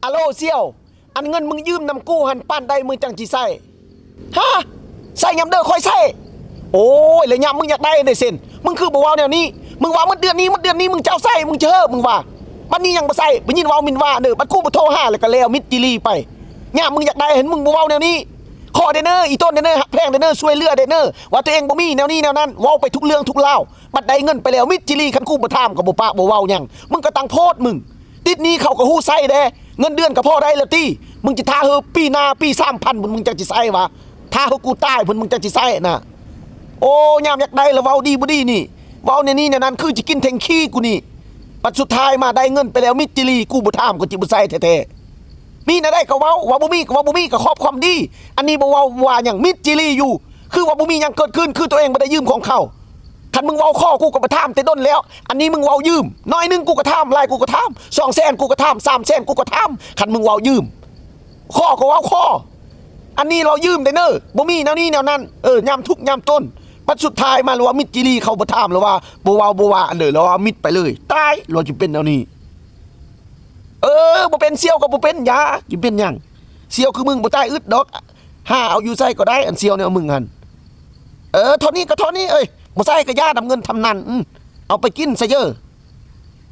ອາໂລ ສ່ຽວ, ອັນເງິນມຶງຢືມນຳກູຫັ້ນ ປານໃດມຶງຈັ່ງຊິໃຊ້? ຮະ? ໃຊ້ຍາມເດີຂ້ອຍໃຊ້. ໂອ້ຍ ແລ້ວຍາມມຶງຢາກໄດ້ເດເຊັນ ມຶງຄືບໍ່ເວົ້າແນວນີ້? ມຶງວ່າໝົດເດືອນນີ້ ໝົດເດືອນນີ້ ມຶງຈະເອົາໃຊ້ ມຶງຈະເຮີ້ ມຶງວ່າ. ບັດນີ້ຍັງບໍ່ໃຊ້ ໄດ້ຍິນເວົ້າມິນວ່າເດີ. ບັດກູບໍ່ໂທຫາ ແລ້ວກໍແລ້ວ ມິດຈີລີໄປ. ຍາມມຶງຢາກໄດ້ຫັ້ນ ມຶງບໍ່ເວົ້າແນວນີ້. ຂໍແດ່ເນີ ອີຕົ້ນແດ່ເນີ ຮັກແພງແດ່ເນີ ຊ່ວຍເຫຼືອແດ່ເນີ ວ່າຕົວເອງບໍ່ມີແນວນີ້ແນວນັ້ນ ເວົ້າໄປທຸກເລື່ອງທຸກລາວ. ບັດໄດ້ເງິນໄປແລ້ວ ມິດຈີລີ ຄັນກູບໍ່ຖາມກໍບໍ່ປະບໍ່ເວົ້າຫຍັງ ມຶງກໍຕັ້ງໂພດມຶງ. ຕິດໜີ້ເຂົາກໍຮູ້ໃຊ້ແດ່ ເງິນເດືອນກໍພໍໄດ້ແລ້ວຕິ. ມຶງຈະຖ້າເຮີ້ປີໜ້າ ປີສາມພັນພຸ້ນ ມຶງຈັ່ງຊິໃຊ້ຫວາ? ຖ້າເຮີ້ກູຕາຍພຸ້ນ ມຶງຈັ່ງຊິໃຊ້ນະ. ໂອ້ ຍາມຢາກໄດ້ລະເວົ້າດີບໍ່ດີນີ້ ເວົ້າແນວນີ້ແນວນັ້ນ ຄືຈະກິນແທ່ງຂີ້ກູນີ້. ບັດສຸດທ້າຍມາໄດ້ເງິນໄປແລ້ວ ມິດຈີລີ ກູບໍ່ຖາມກໍຈິບໍ່ໃຊ້ແທ້ໆ. ມີແນວໃດກໍເວົ້າ ວ່າບໍ່ມີກໍວ່າບໍ່ມີ ກໍຂອບຄວາມດີ. ອັນນີ້ບໍ່ເວົ້າວ່າຫຍັງ ມິດຈີລີຢູ່ ຄືວ່າບໍ່ມີຫຍັງເກີດຂຶ້ນ ຄືຕົວເອງບໍ່ໄດ້ຢືມຂອງເຂົາ. ຄັນມຶງເວົ້າຂໍ ກູກໍບໍ່ຖາມແຕ່ດົນແລ້ວ. ອັນນີ້ມຶງເວົ້າຢືມ ໜ້ອຍໜຶ່ງກູກໍຖາມ ຫຼາຍກູກໍຖາມ ສອງແສນກູກໍຖາມ ສາມແສນກູກໍຖາມ. ຄັນມຶງເວົ້າຢືມ ຂໍກໍເວົ້າຂໍ. ອັນນີ້ລາວຢືມໄດ້ເນີ ບໍ່ມີແນວນີ້ແນວນັ້ນ. ເອີ ຍາມທຸກຍາມຈົນ ບັດສຸດທ້າຍມາລາວວ່າມິດຈີລີ ເຂົາບໍ່ຖາມລາວວ່າ ບໍ່ເວົ້າບໍ່ວ່າອັນເດີ ລາວວ່າມິດໄປເລີຍ. ຕາຍ ລາວຈະເປັນແນວນີ້. ເອີ ບໍ່ເປັນສ່ຽວກໍບໍ່ເປັນ ຢ່າ ຈະເປັນຫຍັງ? ສ່ຽວຄືມຶງບໍ່ຕາຍອຶດດອກ ຫາເອົາຢູ່ໃສກໍໄດ້ ອັນສ່ຽວແນວມຶງຫັ້ນ. ເອີ ເທົ່ານີ້ກໍເທົ່ານີ້ເອີຍ ບໍ່ໃຊ້ກໍຢ່າ ນຳເງິນທຳນັ້ນ. ອື ເອົາໄປກິນຊະເຢີ.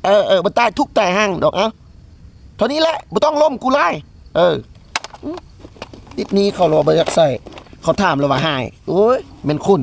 ເອີ ເອີ ບໍ່ຕາຍທຸກຕາຍຮັ່ງດອກ. ເອົາ ເທົ່ານີ້ແຫຼະ ບໍ່ຕ້ອງລົມກູຫຼາຍ. ເອີ ອື ຕິດໜີ້ເຂົາລາວບໍ່ຢາກໃຊ້ ເຂົາຖາມລາວວ່າຫາຍ. ໂອ້ຍ ແມ່ນຄົນ